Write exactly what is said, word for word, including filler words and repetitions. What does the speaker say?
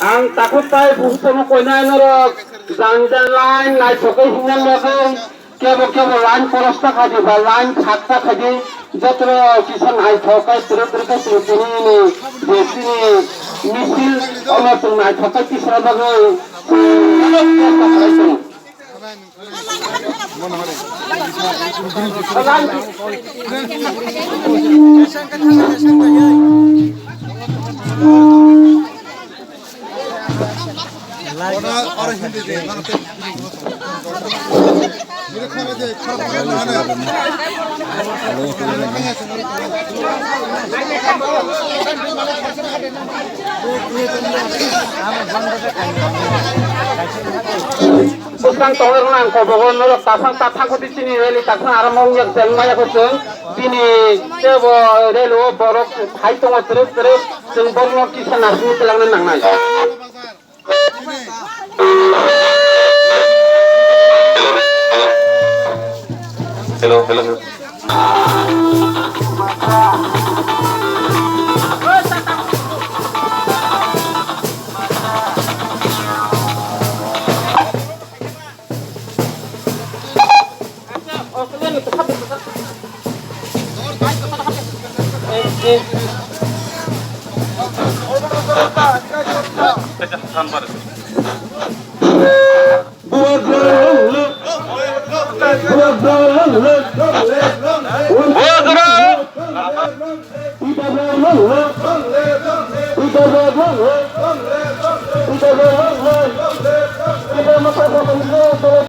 Ang takhuk tai bukuchano koinai norok jang jang line naithok khe himna bagwi kebo kebo line cross ta khaidi ba line sak ta khaidi jotoro kisa naithok khe twrwk twrwk khe chwng tini ni je chini misil ono chwng naithok khe tisra bagwi chwng Bwsang tongwi rwna ang kobogo norok tasang ta thangkho di chini rally tasang aro mong yak jeng maya kho chwng bini tebo rally o borok hai tongo twrwk twrwk chwng borokno kisa nasingwi twlangna nangnai. Hello, hello, hello.